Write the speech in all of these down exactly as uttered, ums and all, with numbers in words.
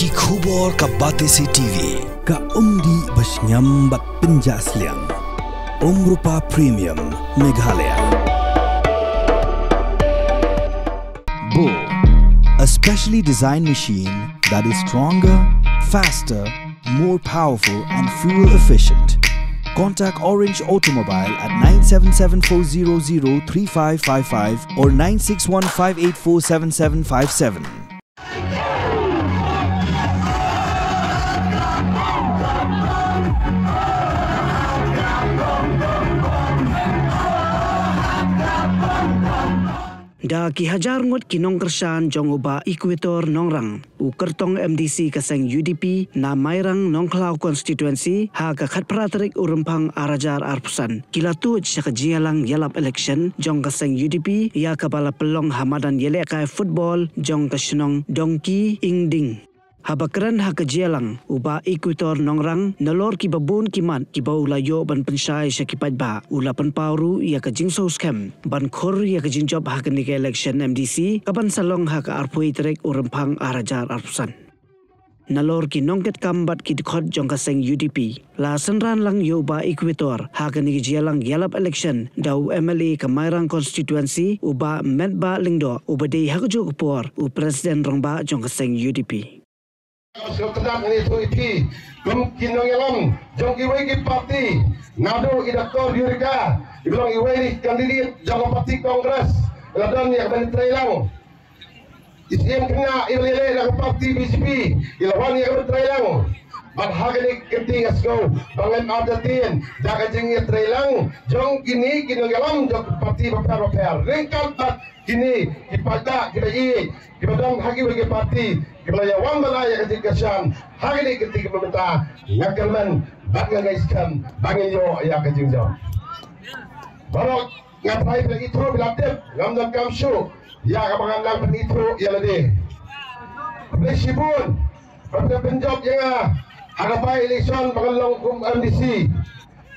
Ki khubor ka Batesi T V. Ka umdih ba shngiam bad pynjah sliang. Umrupa Premium Meghalaya. Bo, a specially designed machine that is stronger, faster, more powerful and fuel efficient. Contact Orange Automobile at nine seven seven four zero zero three five five five or nine six one five eight four seven seven five seven. Da ki hajar ngut ki nongkyrshan jong u Bah Equator Nongrang, u kyrtong M D C ka seng U D P na Mairang Nongkhlaw Constituency, ha ka khatphra tarik u Rymphang ar hajar arphew san, ki la tuid sha ka jingïalang ïalap election jong ka seng U D P, ïa kaba la pynlong ha madan ïalehkai football jong ka shnong Dongki Ingding. Haba kren ha ka jingïalang, u Bah Equator Nongrang, nalor kiba bun ki mat kiba u la ïoh ban pynshai sha ki paidbah, u la pynpaw ruh ïa ka jingsngewskhem ban khur ïa ka jingjop ha kane ka election M D C kaban sa long ha ka arphew tarik u Rymphang ar hajar arphew san. Nalor ki nongkitkam bad ki dkhot jong ka seng U D P, la synran lang ïa u Bah Equator ha kane ka jingïalang ïalap election da u M L A ka Mairang Constituency, u Bah Metbah Lyngdoh, uba dei ha kajuh ka por u President Rangbah jong ka seng U D P. Sngewtynnat ngi ïathuh ïa phi kum ki nongïalam jong kiwei ki party, naduh i Doctor Yurika, iba long iwei na ki candidate jong ka party Congress, i la don ïa ka ban treilang. I Syiem Khynnah iba la ïaleh na ka party B J P, i la wan ïa ka ban treilang. Bad ha kane ka kynti nga sngew ba ngim artatien da ka jingïatreilang jong kine ki nongïalam jong ki party bapher bapher. Ryngkat bad kine ki paidbah kiba ïeit, kiba don ha kiwei ki party, kiba la ïa wan ban ai ïa ka jingkyrshan ha kine ki kynti kiba mynta, nga kyrmen bad nga ngeit skhem ba ngin ïoh ïa ka jingjop. Baroh nga trai phi la ithuh, phi la tip, ngam donkam shuh ïa kaba ngan nang pynithuh ïa lade. Khublei shibun ba phi la pynjop ïa nga ha ka by election ba ngan long kum M D C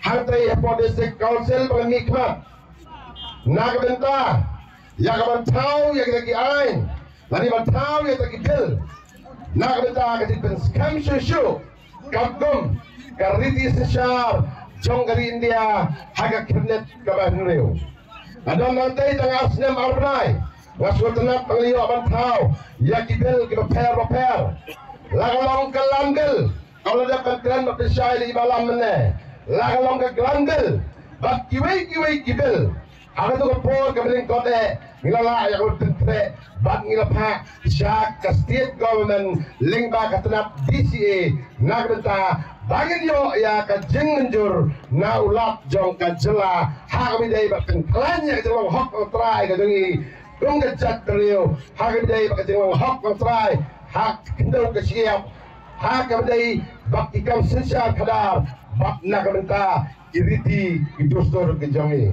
hangtai hapoh District Council ba ngan mihkhmat. Na ka bynta ïa ka ban thaw ïa kita ki aiñ, lane ban thaw ïa kita ki bill, na ka bynta ka jingpynskhem shuh shuh katkum ka riti synshar jong ka ri India ha ka khyrnit kaba hynriew. Nga don nangtei tang ar snem ar bnai, nga sngewtynnat ba nga la ïoh ban thaw ïa ki bill kiba pher bapher. La ka long ka Land Bill, kaba la dep ban kren bad pynshai da i Bah Lam mynne. La ka long ka Land Bill bad kiwei kiwei ki bill. Ha kato ka por kaba lyngkot eh ngi la lah ïa ka ban pynkhreh bad ngi la phah sha ka state government lyngba ka tnat D C A, na ka bynta ba ngin ïoh ïa ka jingmynjur na u Lat jong ka jylla, ha kaba ïadei bad pynkhlaiñ ïa ka jinglong hok longtrai ka jong ngi kum ka jaitbynriew, ha kaba ïadei bad ka jinglong hok longtrai ha ka khyndew ka shyiap, ha kaba ïadei bad ki kam synshar khadar bad na ka bynta ki riti ki dustur ki jong ngi.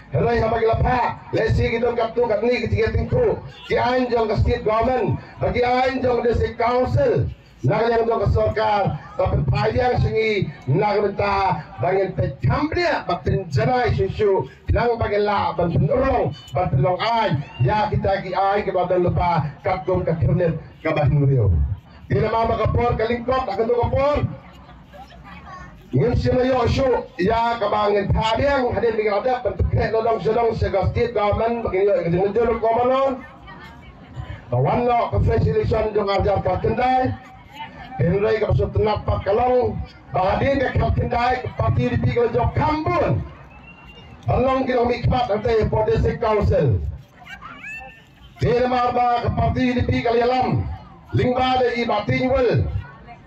Hynrei haba ki la phah, lehse ki don katto katne ki jingïatyngkhuh, ki aiñ jong ka state government bad ki aiñ jong ka district council na ka liang jong ka sorkar, ba pynphai biang sha ngi na ka bynta ba ngin peit kham bniah bad pynjanai shuh shuh, khnang ba ngin lah ban pynurlong, ban pynlong aiñ ïa kita ki aiñ kiba don lypa katkum ka khyrnit kaba hynriew. Te namar ba ka por ka lyngkot ha kato ka por, ngim shym la ïoh shuh ïa kaba ngin phah biang hadien ba ngi la dep ban pynkhreh nadong shadong sha ka state government ba ngin ïoh ïa ka jingmynjur, kumno ba wan noh ka fresh election jong ar hajar khyndai. Hynrei kaba sngewtynnat pat ka long ba hadien ka khyndai ka party U D P ka la jop kham bun ban long ki nongmihkhmat hangtei hapoh district council. Te namar ba ka party U D P ka la ïalam lyngba da i Bah Tynwil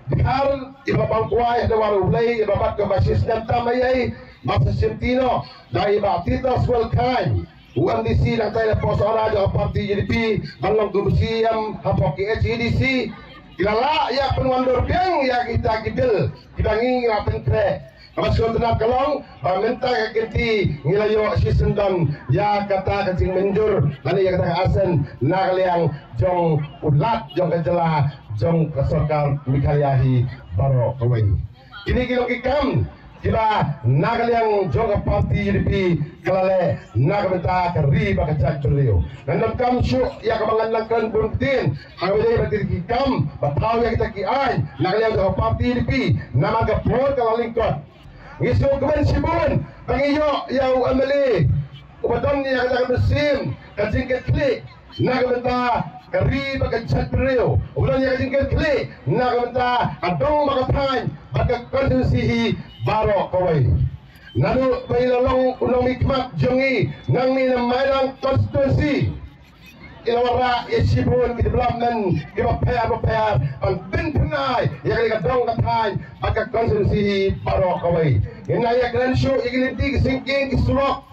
Dkhar, iba bam kwai ha dewar U Blei, iba bat kumba shi snem tam eiei, ba sa shimti noh da i Bah Tituswell Chyne, u M D C nangtai na poh Sohra jong ka party U D P, ban long kum u C E M hapoh ki H A D C. Ki la lah ïa pynwandur biang ïa kita ki bill kiba ngi ngi la pynkhreh. Kaba sngewtynnat ka long ba mynta ka kynti ngi la ïoh shisyndon ïa kata ka jingmynjur lane ïa kata ka assent na ka liang jong u Lat jong ka jylla, jong ka sorkar Meghalaya hi baroh kawei. Kine ki long ki kam kiba na ka liang jong ka party UDP ka la leh na ka bynta ka ri bad ka jaitbynriew. Ngan ym kam shuh ïa kaba ngan nang kren bun ktien, ha kaba ïadei bad ki kam ba thaw ïa kita ki aiñ na ka liang jong ka party UDP, namar ka por ka la lyngkot. Ngi sngewkmen shibun ba ngi ïoh ïa u MLA uba don ïa ka jaka mynsiem ka jingkitkhlieh na ka bynta ka ri bad ka jaitbynriew, uba don ïa ka jingkitkhlieh na ka bynta ka dong bad ka thaiñ bad ka constituency hi baroh kawei. Naduh ba i la long u nongmihkhmat jong ngi nangne na Mairang constituency, i la wanrah ïa shibun ki development kiba pher bapher ban pynphyrnai ïa kane ka dong ka thaiñ bad ka constituency hi baroh kawei. Ngin nang ïakren shuh ïa ki lynti ki syngkien ki surok,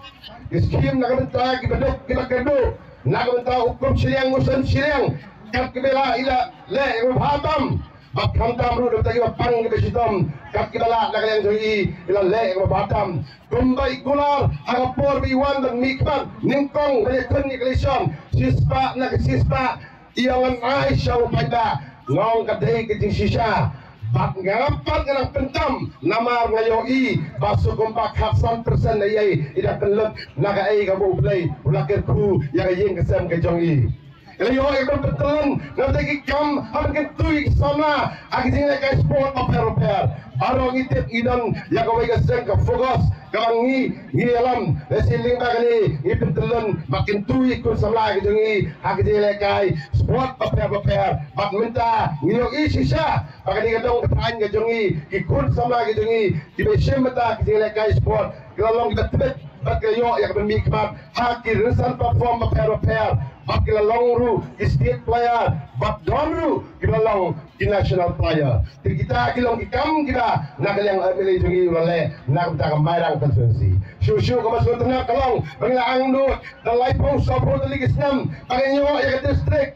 ki skhim na ka bynta kiba duk kiba kyrduh, na ka bynta u kup shiliang u sem shiliang, kat kiba lah i la leh ïa kaba bha tam. Bad khamtam ruh na ka bynta kiba pang kiba shitom, kat kiba lah na ka liang jong i i la leh ïa kaba bha tam. Kumba i kular ha ka por ba i wan ban mihkhmat nyngkong ban ïakhun ïa ka election, shispah na ka shispah i ong ngan ai sha u paidbah. Nga ong ka dei ka jingshisha. Bad nga pat nga nang pyntam namar nga ïohi ba shu kumba khatsan persen na ei i dang pynlut na kaei kaba U Blei u la kyrkhu ïa ka ïing ka sem ka jong i. Ka la ïoh ïa ka pyntyllun na ki kam ha ban kyntu ïa ki samla ha ki jinglehkai sport bapher bapher. Baroh ngi tip ngi don ïa kawei ka seng ka FOCUS kaba ngi ngi ïalam. Lehse lyngba kane ngi pyntyllun bad kyntu ïa ki khun samla ki jong ngi ha ki jinglehkai sport bapher bapher. Bad mynta ngi ïohi shisha ba kane ka dong ka thaiñ ka jong ngi, ki khun samla ki jong ngi kiba shim bynta ki jinglehkai sport ki la long kiba tbit bad ki la ïoh ïa ka ban mihkhmat ha ki rynsan platform bapher bapher, bad ki la long ruh ki state player bad don ruh kiba long ki national player. Te kita ki long ki kam kiba na ka liang MLA jong ngi u la leh na ka bynta ka Mairang constituency. Shuh shuh kaba sngewtynnat ka long ba ngi la angnud da laiphew sawphew tylli ki snem ba ngin ïoh ïa ka district.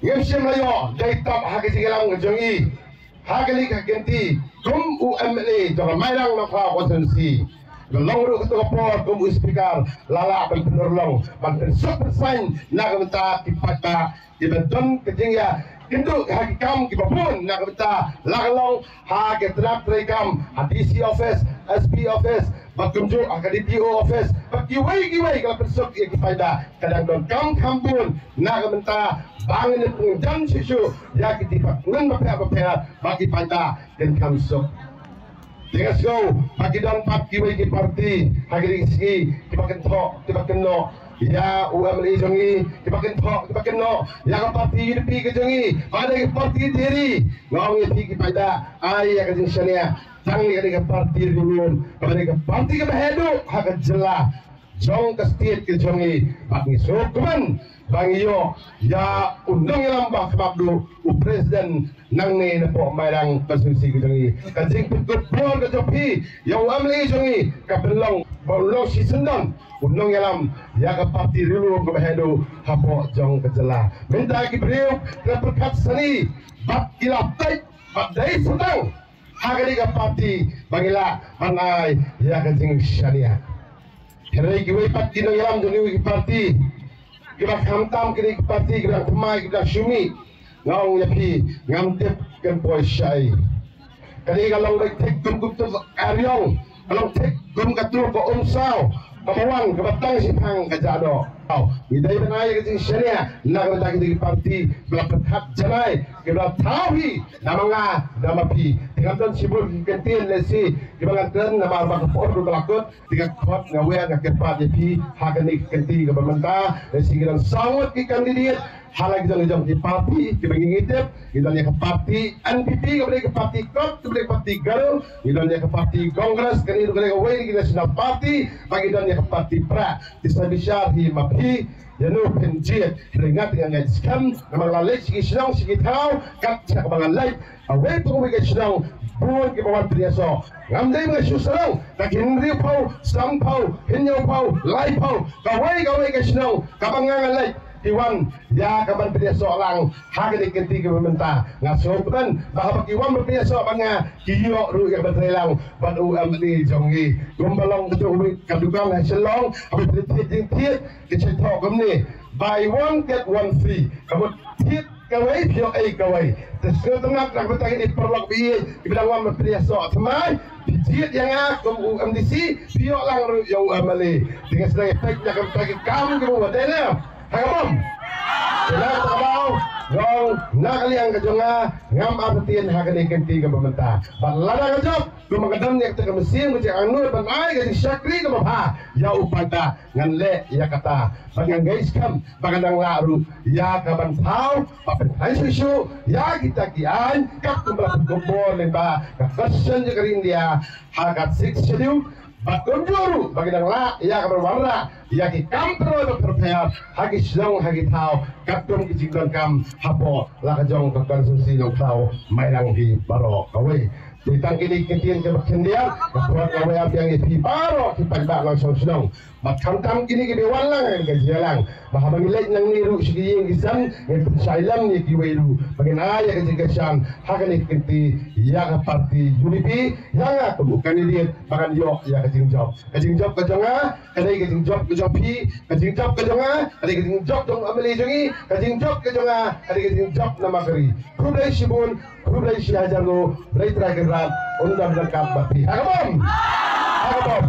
Ngim shym la ïoh, dei tang ha ka jingïalam ka jong i ha kane ka kynti kum u MLA jong ka Mairang Nongkhlaw constituency. Nga long ruh katto ka por kum u speaker, la lah ban pynurlong ban pynsuk pynsaiñ na ka bynta ki paidbah kiba don ka jingïakynduh ha ki kam kiba bun na ka bynta la ka long ha ki tnat treikam, ha DC office, SP office, bad kumjuh ha ka DPO office bad kiwei kiwei. Ka la pynsuk ïa ki paidbah. Ka dang don kam kham bun na ka bynta ba ngin ïa pynjan shuh shuh ïa ki department bapher bapher ba ki paidbah kin kham suk. Te nga sngew ba ki don pat kiwei ki parti ha kine ki sngi kiba kynthoh kiba kynnoh ïa u MLA jong ngi, kiba kynthoh kiba kynnoh ïa ka parti UDP ka jong ngi ba ka dei ka parti deri. Nga ong ïa phi ki paidbah, ai ïa ka jingshaniah tang ïa kane ka parti Ri Lum kaba dei ka parti kaba heh duh ha ka jylla jong ka state ka jong ngi. Bad ngi sngewkmen ba ngi ïoh ïa u nongïalam ba kham duh, u president nangne napoh Mairang constituency ka jong ngi. Ka jingpynkupbor ka jong phi ïa u MLA jong ngi ka pynlong ba u long shisyndon u nongïalam ïa ka parti Ri Lum kaba heh duh hapoh jong ka jylla. Mynta ki briew ki la pyrkhat sani bad ki la peit bad dei sa tang ha kane ka parti ba ngi lah ban ai ïa ka jingshaniah. Hynrei kiwei pat ki nongïalam jong kiwei ki parti kiba khamtam kine ki parti kiba dang thymmai kiba dang shu mih, nga ong ïa phi ngam tip kan poi shaei. Kane ka long beit thik kum ka tuk ka riong, ka long thik kum ka tuk ka umsaw kaba wan kaba tang shiphang ka jahdoh. Ngi dei ban ai ïa ka jingshaniah na ka bynta kine ki parti kiba la pyrkhat janai kiba la thaw hi da ma nga da ma phi. Te ngam don shibun ki kyntien lehse kiba ngan kren namar ba ka por ruh ka la kut. Te nga khot nga wer nga kyrpad ïa phi ha kane ka kynti kaba mynta, lehse ngi don saw ngut ki candidate ha la ki jong ki jong ki parti kiba ngi ngi tip. Ngi don ïa ka parti NPP kaba dei ka parti kot, kaba dei ka parti Garo, ngi don ïa ka parti Congress, kane ruh ka dei kawei na ki national party, bad ngi don ïa ka parti Prah. Te sa bishar hi ma phi ïa no phin jied. Hynrei nga te nga ngeit skhem namar nga la leit sha ki shnong sha ki thaw, kat sha kaba nga leit kawei pa kawei ka shnong bun kiba wan pynïasoh. Ngam dei ba nga shu sarong, da ki hynriewphew, sanphew, hynñiewphew, laiphew, kawei kawei ka shnong kaba nga nga leit ki wan ïa ka ban pynïasoh lang ha kane ka kynti kaba mynta. Nga sngewkmen ba haba ki wan ban pynïasoh bad nga ki ïoh ruh ïa ka ban trei lang bad u MLA jong ngi. Kumba long kato kawei ka dukan ha Shillong, haba phi thied jingthied ki shait thoh kumne, buy one get one free. Kaba thied kawei phi ïoh ei kawei. Te sngewtynnat na ka bynta kine ki paralok ba ïeit kiba dang wan ban pynïasoh thymmai, phi Jied ïa nga kum u MDC, phi ïoh lang ruh ïa u MLA. Te nga sdang ïa peit na ka bynta ki kam kiba wadei ne. Ha ka bom. Te na kata ka daw nga ong, na ka liang ka jong nga ngam artatien ha kane ka kynti kaba mynta. Bad lada nga jop, kumba ka dang ïa kata ka mynsiem ka jingangnud ban ai ka jingshakri kaba bha ïa u paidbah, ngan leh ïa kata. Bad nga ngeit skhem ba kan dang lah ruh ïa ka ban thaw ba pynhai shuh shuh ïa kita ki aiñ kat kumba la pynkup bor lyngba ka Constitution jong ka ri India ha ka Sixth Schedule. Bad kumjuh ruh ba ki dang lah ïa ka ban wanrah ïa ki kam pynroi ba pher pher ha ki shnong ha ki thaw, katkum ki jingdonkam hapoh la ka jong ka konstituensi Nongthaw Mairang hi baroh kawei. Te tang kine ki ktien kiba khyndiat, nga pyrkhat nga wad biang ïa phi baroh ki paidbah nongshong shnong. Bad khamtam kine kiba wan lang ha ka jingïalang, ba haba ngi leit nangne ruh sha ki ïing ki sem, ngin pynshai lem ïa kiwei ruh ba ngin ai ïa ka jingkyrshan ha kane ka kynti ïa ka party UDP. Ïa nga kum u candidate ba ngan ïoh ïa ka jingjop. Ka jingjop ka jong nga ka dei ka jingjop ka jong phi, ka jingjop ka jong nga ka dei ka jingjop jong u MLA jong ngi, ka jingjop ka jong nga ka dei ka jingjop namar ka ri. Khublei shibun, khublei shihajar nguh, Blei Trai Kynrad un don ryngkat bad phi. Ha ka bom. Ha ka bom.